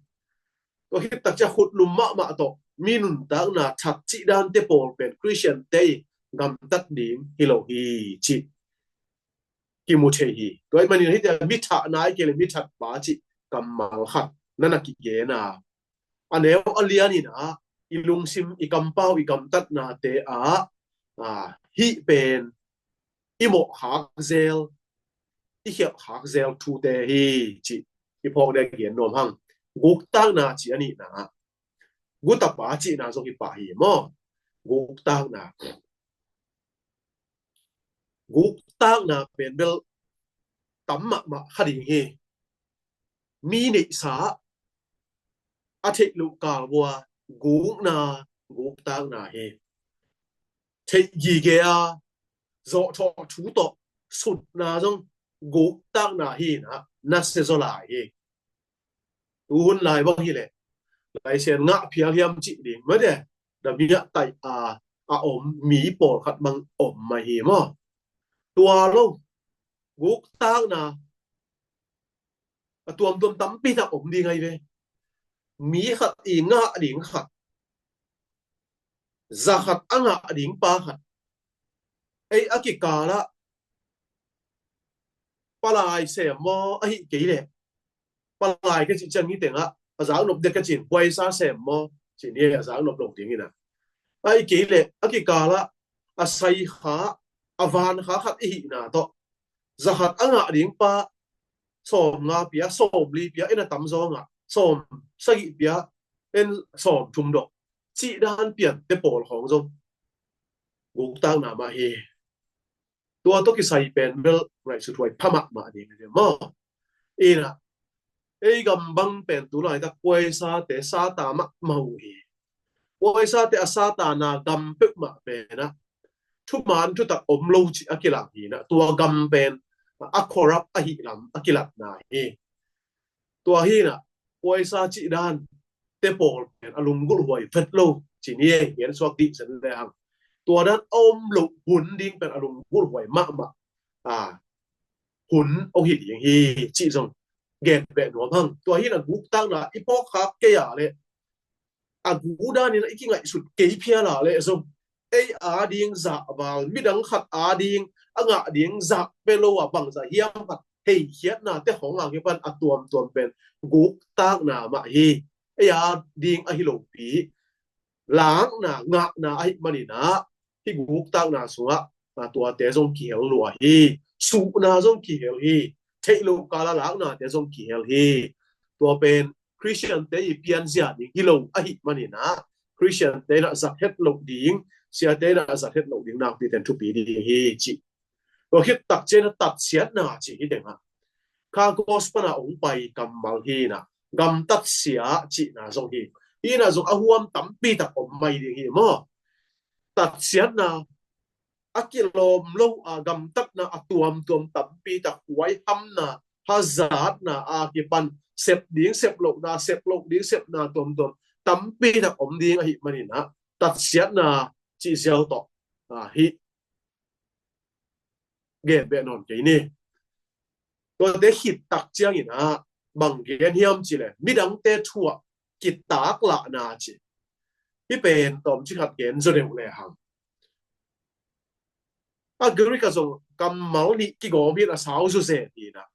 Tua khit tak ciang khutlum mahmah tawh mi nuntakna that cih dante pawl pen Khristiante i gamtat ding hi lo hi cih kimu thei hi. Tua ahih manin hih mi thahna ahih kei leh mi thatpa cih kammal khat na na kigen a, a neu a lian inah i lungsim, i kampau, i gamtatnate ah, a, hih pen i mawh khak zel, i khialh khak zel thute hi cih i phawk ding a gen nuam hang. Guktakna cih a nihna, gutapa cihna zong hi pah hi maw? Guktakna. Guktakna pen bel tam mahmah kha ding hi. Mi neihsa a theih loh kal vua gukna, guktakna hi. Theih gige a zawhthawh thu tawh sutna zong guktakna hi inah na sia zaw lai hi. Tu hun lai bang hi leh laisen ngah phial hiam cih ding mah de, damiah taih a, a om mi pawlkhat bang om mah hi maw? Tua lo, guktakna a tuamtuam tampi tak om ding ahi ve. Mi khat i ngah ding khat, za khat a ngah ding pa khat, ei a kikal ah palai sem maw, ahih kei leh palai ka cih ciang hi tengah a zaknop dek ka cin, puaisa sem maw cih ni, a zaknop lo ding inah, ahih kei leh a kikal ah a sai kha, a van kha khat i hihna tawh za khat a ngah ding pa sawm nga pia, sawm li pia, en a tamzaw ngah, sawm sagih pia, en sawm thum dok cih dan piante pawl khawng zong guktakna mah hi. Tua tawh kisai pen bel ngaihsut huai pha mahmah ding hi maw? Inah ei gam bang pen tu laitak puaisate sata mahmah uh hi. Puaisate a satana gam peuhmah pen ah thuman thutak om lo cih a kilang hi inah, tua gam pen a corrupt ahih lam a kilatna hi. Tua hi inah puaisa cih dante pawl pen a lunggulh huai vet lo ci ni, ei gen suak dih zen le hang. Tua dan a om loh hun ding pen a lunggulh huai mahmah, a, hun ong hi ding hi cih zong gen beh nuam hang. Tua hi inah guktakna i phawk khak kei a leh, a gu dan inah i kingaihsut kei phial a leh zong, ei a ding zahval, midang khat a ding a ngah ding zah pia lo a bangzah hiam khat heikhiatnate khawng a kipan a tuamtuam pen guktakna mah hi. Ei a ding ahi lopi lakna, ngahna ahih manin ah hih guktakna sungah, a, tuate zong kihel lua hi. Suhna zong kihel hi. Theih loh kal a laknate zong kihel hi. Tua pen Khristiante i pianzia ding hi lo ahih manin ah Khristiante in ah zat het loh ding, siate in ah zat het loh ding nakpi ten thupi ding hi cih. Tua khit tak ciang a tatsiatna cih hi tengah, kha gospel a hong pai kammal hi inah, gamtatsia cihna zong hi. Hi inah zong a huam tampi tak om mai ding hi maw? Tatsiatna, a kilawm lo a gamtatna a tuamtuam tampi tak, huaihamna, hazatna a kipan sep ding sep lohna, sep loh ding sepna tuamtuam tampi tak om ding ahih manin ah tatsiatna cih ziau tawh, a, hih gen beh nawn kei ni. Tuate khit tak ciangin ah bang gen hiam cih leh midangte thu ah kitaklahna cih. Hih pen tawmcik khat gen zaw deuh le hang. A Greek ah zong kammal nih kigawm hi in a sau zawzen hi in ah,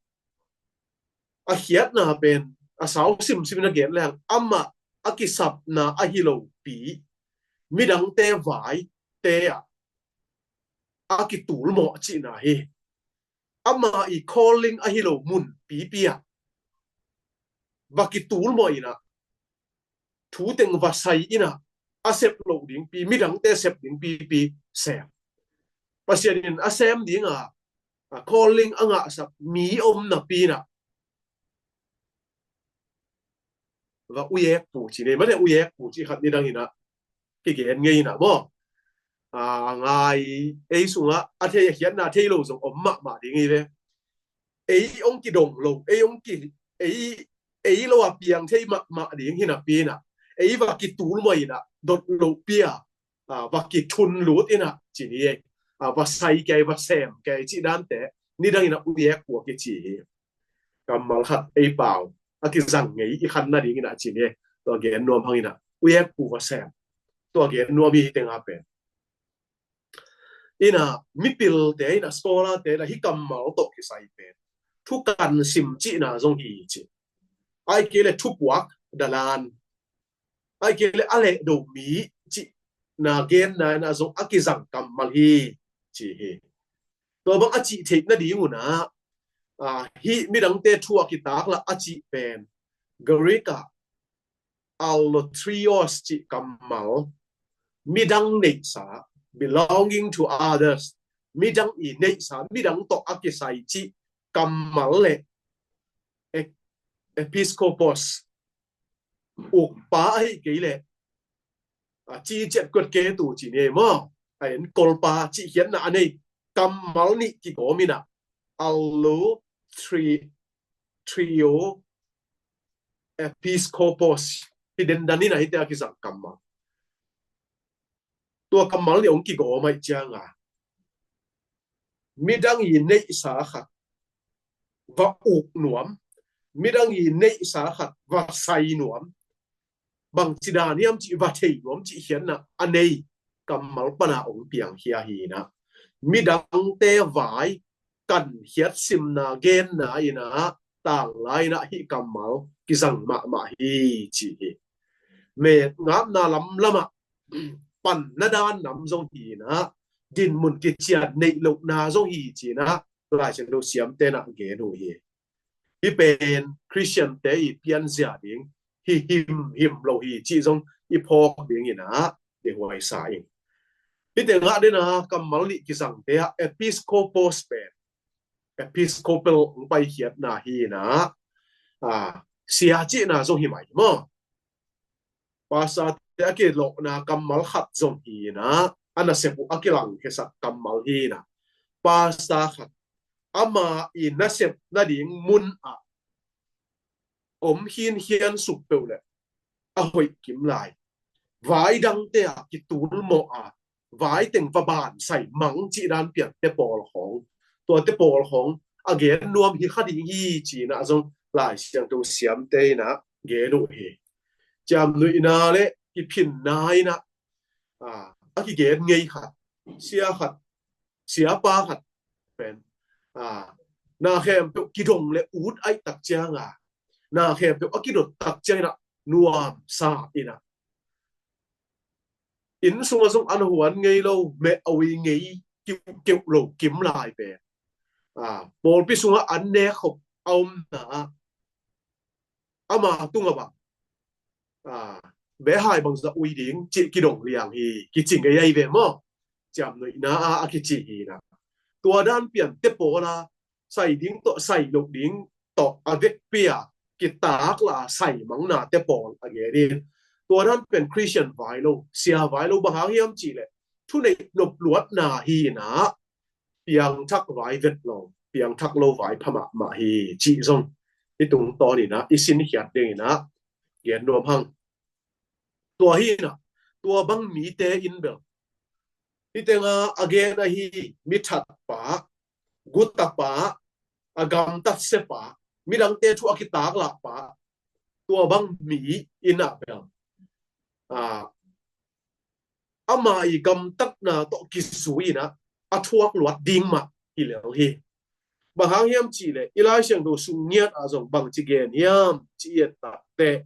a khiatna pen a sau simsim in a gen le hang, amah a kisapna ahi lopi midangte vaite ah a kitulmawh cihna hi. Amah i calling ahi lo mun pipi ah va kitulmawh in ah, thu teng va sai in ah, a sep loh dingpi, midangte sep dingpipi sem. Pasian in a sem ding a, A calling a ngahsak mi om napi inah, va uiekpu ci nei mate, uiekpu ci khat nidang inah kigen ngei inah maw. A ngai, ei sungah a thei a khiatna thei lo zong om mahmah ding hi ve. Ei ong kidong lo, ei ong ki ei ei lo a piang thei mahmah ding hi napi inah, ei va kitul mawh inah dot lo pia, a va kithun lut inah ci ni ei. A va sai kei, va sem kei ci dante nidang inah uiekpu a kici hi. Kammal khat ei pau a kizang ngei i khan nading inah ci ni ei. Tua gen nuam hang inah uiekpu va sem. Tua gen nuam hi teng a pen. Inah mipilte inah scholar te inah hih kammal tawh kisai pen thukan sim cihna zong hi ci. Ai kei le thupuak dalan, ai kei le a lehdo mi cihna genna inah zong a kizang kammal hi ci hi. Tua bang a cih theih nading unah, a, hih midangte thu a kitaklah a cih pen Greek ah allothrios cih kammal, midang neihsa, belonging to others, midang i neihsa, midang tawh a kisai cih kammal le e- episkopos, ukpa ahi kei le, a, ci ciat kuat ke tu ci ni ei maw. A en kolpa cih khiatna a nei kammal nih kigawm inah allo tri trio episkopos hi dendan inah hite a kizang kammal. Tua kammal nih ong kigawm aih cianga midang i neihsa khat va uk nuam, midang i neihsa khat va sai nuam, bangci dan hiam cih va thei nuam cih khiatna a nei kammal pana ong piangkhia hi inah midangte vai kankhiat simna genna inah tanglai inah hih kammal kizang mahmah hi ci hi. Met ngapna lamlamah panna dan nam zong hi inah dinmun kician neih lohna zong hi ci inah Lai Siangtho siamte inah gen uh hi. Hih pen Khristiante i pianzia ding hi himhim lo hi cih zong i phawk ding inah i huaisa ing. Hih tengah dena kammal nih kizangte ah episkopos pen episcopal hong paikhiatna hi inah, a, sia cihna zong hi mai maw. Pastorte a kilawhna kammal khat zong hi inah a nasep uh a kilangkhiasak kammal hi inah pastor khat ama i nasep nading mun ah om khinkhian suk peuh le a hoih kim lai. Vai dangte ah kitul mawh a vai teng va ban sai mang cih dan pian te pawl khawng, tua te pawl khawng a gen nuam hi kha ding hi ci inah zong Lai Siangtho siamte inah gen uh hi. Ciamnuihna le kiphinna inah, a, a kigen ngei khat, sia khat, siapa khat pen, a, na khempeuh kidong le ut aih tak cianga na khempeuh a kidot tak ciang inah nuamsa inah inn sungah zong an huan ngei lo, meh a ui ngei kiukeu lo kim lai pen, a, pawlpi sungah an nek khop a omna ah ama tungah bang, a, behai bangzah ui ding cih kidong liang hi kici ngei ahi ve maw. Ciamnuihna ah a kici hi inah tua dan pian te pawl a sai ding tawh sai loh ding tawh a vekpi a kitakla sai mangna te pawl a gen in. Tua dan pen Khristian vai lo, sia vai lo, bang hang hiam cih leh thuneih nopluatna hi inah piangthak vai vet lo, piangthak lo vai pha mahmah hi cih zong i tungtawn inah i sinkhiat ding inah gen nuam hang. Tua hi inah tua bang mite in bel hih tengah a gen ahi mi thatpa, gutapa, a gamtat siapa, midangte thu a kitaklahpa, tua bang mi inah bel, a, ama i gamtatna tawh kizui inah a thuak luat ding mah hi lel hi. Bang hang hiam cih leh i Lai Siangtho sung ngiat ah zong bangci gen hiam cih i et tak teh,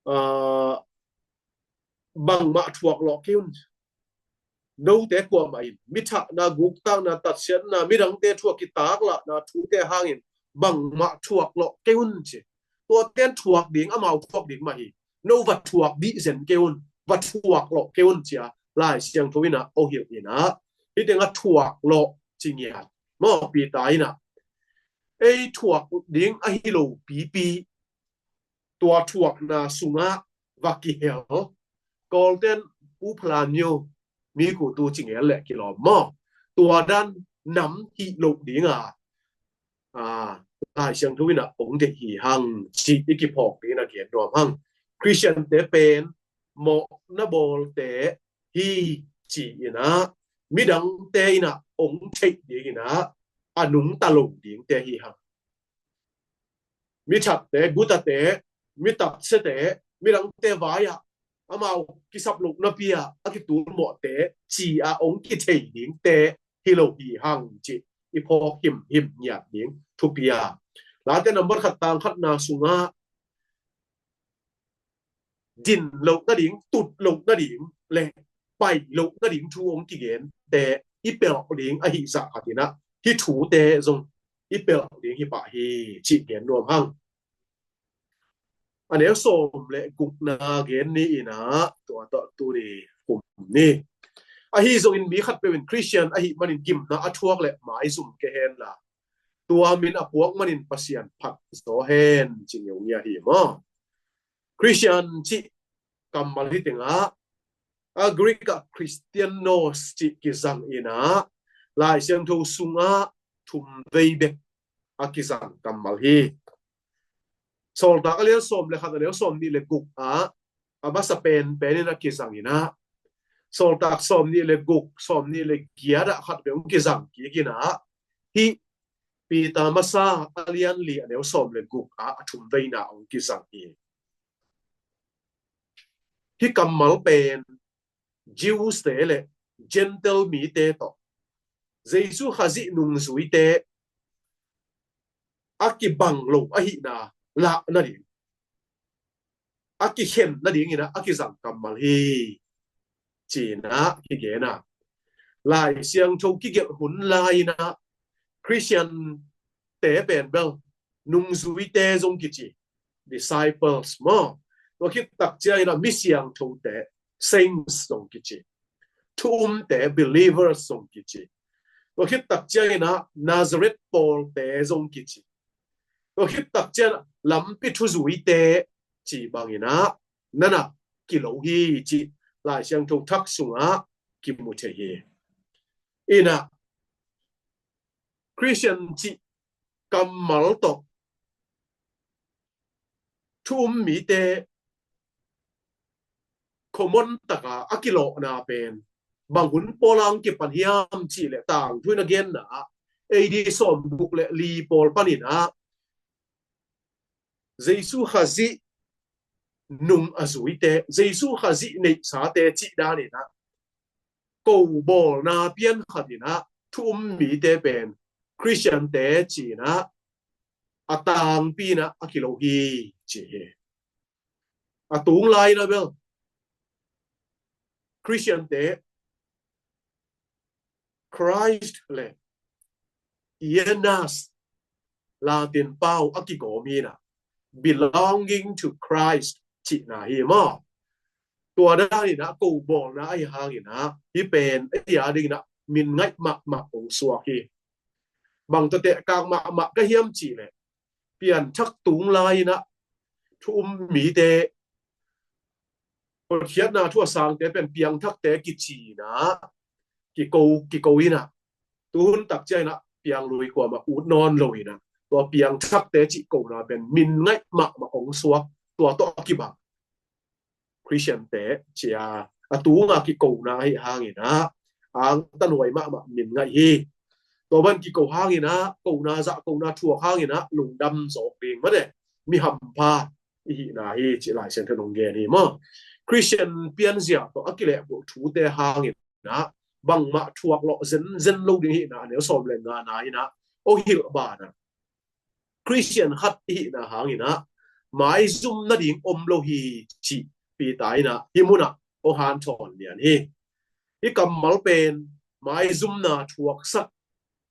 a, bangmah thuak lawh kei un. Note kuamah in mi thahna, guktakna, tatsiatna, midangte thu a kitaklahna thute hangin bangmah thuak lawh kei un ci. Tuate in thuak ding, amau thuak ding mah hi. No va thuak dih zen kei un, va thuak lawh kei un ci a Lai Siangtho inah ong hilh inah hih tengah thuak lawh ci ngiat, Maw, Peter in ah ei thuak ding ahi lo pipi, tua thuakna sungah va kihel. Kawlten uphalan nyo mi kutu cingel le kilawm maw. Tua dan nam hih loh dinga, a, Lai Siangtho in ah ong deih hi hang ci i kiphawk dingin a gen nuam hang. Khristiante pen mawhna bawlte hi ci in ah midangte in ah ong theih dingin ah a nungta lo dingte hi hang. Mi thatte, gutate, mi taksete, midangte vai-ah amau kisap loh napi-ah a kitul mawhte ci-a ong kithei dingte hi lo hi hang ci i phawk himhim ngiat ding thupi a. Late nambat khat tang khatna sungah din loh nading, tut loh nading le pai loh nading thu ong kigente i pelh ding ahi zah khat in ah hih thute zong i pelh ding hi pah hi ci gen nuam hang. A neu sawm le gukna gen ni in ah tua tawh tuni khum ni. Ahi zongin mi khatpeuh in Khristian ahih manin gimna a thuak le maizum kei hen la, tua min a puak manin Pasian phat zaw hen ci ngiau ngia hi maw. Khristian cih kammal hi tengah a Greek ah Christianos cih kizang in ah Lai Siangtho sungah thum vei bek a kizang kammal hi. Sawltak a lian sawm le khat a neu sawm nih le guk ah a masa penpen in a kizang in ah, Sawltak sawm nih le guk, sawm nih le giat ah khat vei ong kizang kik in ah, hih Peter masa a lian li a neu sawm le guk ah a thum veina ong kizang hi. Hih kammal pen Jews te le Gentile mite tawh Jesu Khazih nungzuite a kibang lo ahihna lah nading, a kikhen nadingin ah a kizang kammal hi ci-in ah kigen a. Lai Siangtho kigelh hun lai-in ah Khristian te pen bel nungzuite zong kici, disciples maw. Tua khit tak ciangin ah mi siangthote, saints zong kici. Thu umte, believers zong kici. Tua khit tak ciangin ah Nazareth pawlte zong kici. Tua khit tak ciangin ah lampi thuzuite ci bangin ah nana kilo hi ci Lai Siangtho thak sungah kimu thei hi. In ah Khristian cih kammal tawh thu um mite common taka a kilawhna pen bang hun pawl ang kipan hiam cih leh tangthu in a genna ah A D sawmguk le li pawl panin ah Jesu Khazih nung a zuite, Jesu Khazih neihsate cih danin ah ko bawlna pian khatin ah thu um mite pen Khristiante ci-in ah a tangpi in ah a kilo hi ci hi. A tung lai-in ah bel Khristiante Christ le Ienas Latin pau a kigawm hi in ah belonging to Christ cihna hi maw. Tua danin ah ko bawlna ahi hangin ah hih pen ei a dingin ah min ngaih mahmah ong suak hi. Bang tawh tehkak mahmah ka hiam cih leh pianthak tung lai-in ah thu um mite, hotkhiatna thu a sangte pen piangthakte kici-in ah kiko, kiko in ah tuhun tak ciangin ah pianglui kuamah ut nawn lo-in ah tua piangthakte cih kona pen min ngaih mahmah ong suak, tua tawh a kibang Khristiante ci-a a tunga kikona ahi hangin ah angtanhuai mahmah min ngaih hi. Tua ban kiko hangin ah kona zah kona thuak hangin ah lungdam zawk ding mane mi hampha i hihna hi cih Lai Siangtho in ong gen hi maw. Khristian pianzia tawh a kilehbulh thute hangin ah bangmah thuak lawh zenzen lo ding hihna a neu sawm le ngana in ah ong hilh ban ah Khristian khat i hihna hangin ah maizum nading om lo hi cih Peter in ah hih munah ong hanthawn lian hi. Hih kammal pen maizumna thuaksak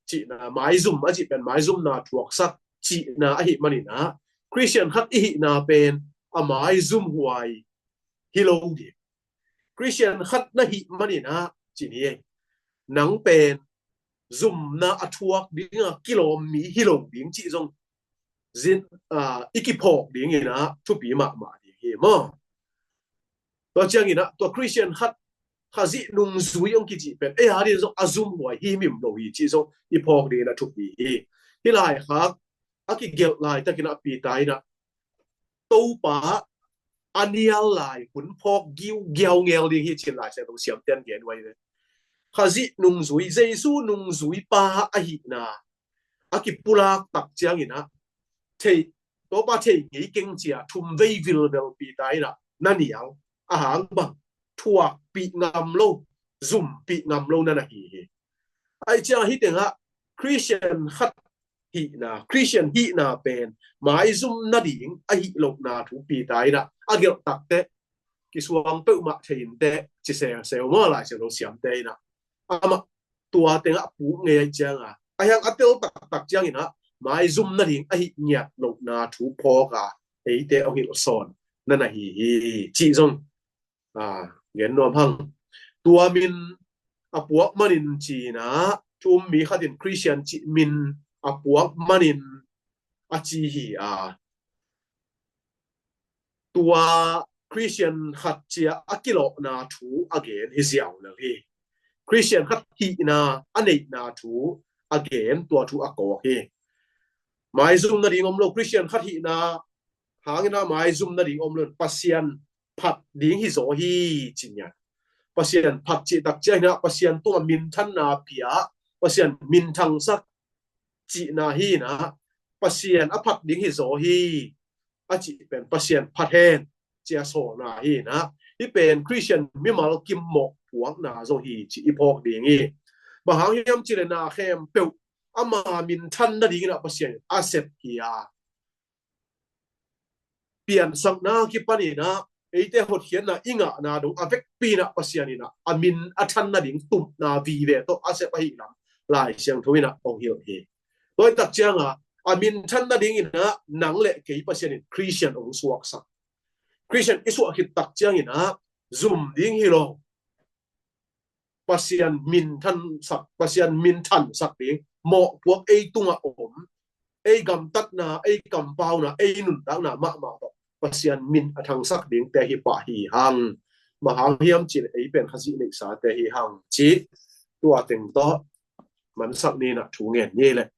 cihna, maizum a cih pen maizumna thuaksak cihna ahih manin ah Khristian khat i hihna pen a maizum huai hi lo ding. Khristian khat na hih manin ah ci ni, nang pen zumna a thuak ding a kilawm mi hi lo ding cih zong zin, aa, i kiphawk ding in ah thupi mahmah ding hi maw. Tua ciangin ah tua Khristian khat Khazih nungzui hong kicih pen ei a ding zong a zumhuai himhim lo hi cih zong i phawk ding in ah thupi hi. Hih laikhak a kigelh laitakin ah Peter in ah Topa a nial lai hun phawk giugiau ngel ding hi cin Lai Siangtho siamte'n gen uh hi ve. Khazih nungzui, Jesu nungzui pa ahihna a kipulak tak ciangin ah thei, Topa thei ngei keng cia thum vei vilvel Peter in ah na nial a hang bang thuakpih ngam lo, zumpih ngam lo na na hi hi. Ahih ciang hih tengah Khristian khat hihna, Khristian hihna pen maizum nading ahih lohna thu Peter in ah a gelh takteh kisuang peuhmah thei inteh ci seseu maw Lai Siangtho siamte in ah. Amah tua tengah puk ngei ahih cianga a hiang a tel taktak ciangin ah maizum nading ahih ngiat lohna thu phawk a eite hong hilh sawn na na hi hi cih zong gen nuam hang. Tua min a puak manin ci-in ah thu um mi khat in Khristian cih min a puak manin a ci hi a, tua Khristian khat cia a kilawhna thu a gen hi ziau lel hi. Khristian khat hihna a neihna thu a gen, tua thu a kawk hi. Maizum nading om lo, Khristian khat hihna hangin ah maizum nading om lo, Pasian phat ding hi zaw hi ci-in ah. Pasian phat cih tak ciangin ah Pasian tungah minthanna pia, Pasian minthangsak cihna hi-in ah Pasian a phat ding hi zaw hi a cih pen Pasian phat hen ci a sawlna hi-in ah hih pen Khristian mimal kim mawhpuakna zong hi cih i phawk ding hi. Bang hang hiam cih leh na khempeuh ama minthan nadingin ah Pasian a sep hi a, piansakna kipanin ah eite hotkhiatna i ngahna dong a vekpi in ah Pasian in ah a min a than nading tupna vive tawh a sep ahih lam Lai Siangtho in ah hong hilh hi. Tua hi tak cianga a minthan nadingin ah nang le kei Pasian in Khristian hong suaksak. Khristian i suah khit tak ciangin ah zum ding hi lo, Pasian minthansak, Pasian minthansak ding, mawhpuak ei tungah om, ei gamtatna, ei kampauna, ei nuntakna mahmah tawh Pasian min a thangsak dingte hi pah hi hang. Bang hang hiam cih leh ei pen Khazih neihsate hi hang cih tua teng tawh mansak ni in ah thu ngen ni leh